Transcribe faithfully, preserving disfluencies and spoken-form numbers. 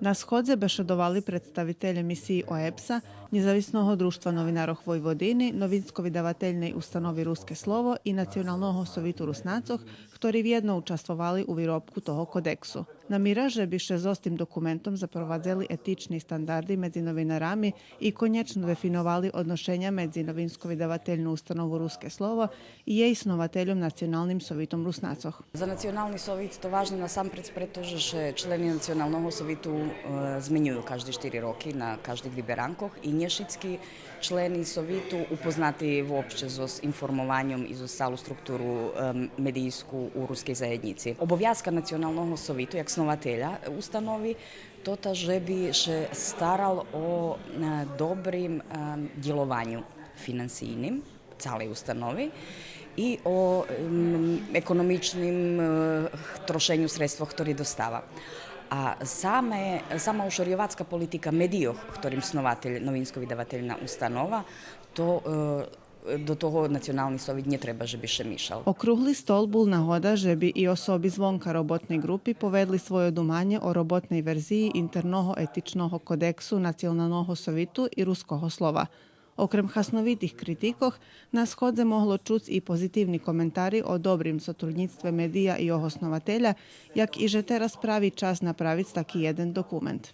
На сходзе бешедовали представителє мисиї ОЕБС-а, Нєзависного дружтва новинарох Войводини, Новинско-видавательней установи Руске слово и Националного совиту Руснацох, хтори вєдно участвовали у виробку того кодексу. Намира же би ше зоз тим документом запровадзели етични стандарди медзи новинарами и конєчно дефиновали одношеня медзи Новинско-видавательну установу Руске слово и єй сновательом Националним совитом Руснацох. За Национални совит то важне насампредз прето же члени Националного совиту, е, зменюю кажди штири роки на каждих виберанкох и нє шицки члени совиту упознати вообще зоз информованьом и зоз цалу структуру, е, медийску у рускей заєднїци. Обовязка Националного совиту, як снователя установи, тота же би ше старал о, е, добрим, е, дїлованю финансийним цалей установи и о, м, економичним, е, трошеню средствох хтори достава. А саме, сама ушорйовацка политика медийох, хторим снователь Новинско-видавательна установа, то, е, до того Национални совит нє треба же би ше мишал. Округли стол бул нагода же би и особи звонка роботней ґрупи поведли свойо думанє о роботней верзиї интерного етичного кодексу Националного совиту и Руского слова. Окрем хасновитих критикох, на сходзе могло чуц и позитивни коментари о добрим сотруднїцтве медия и його снователя, як и же тераз прави час направиц таки єден документ.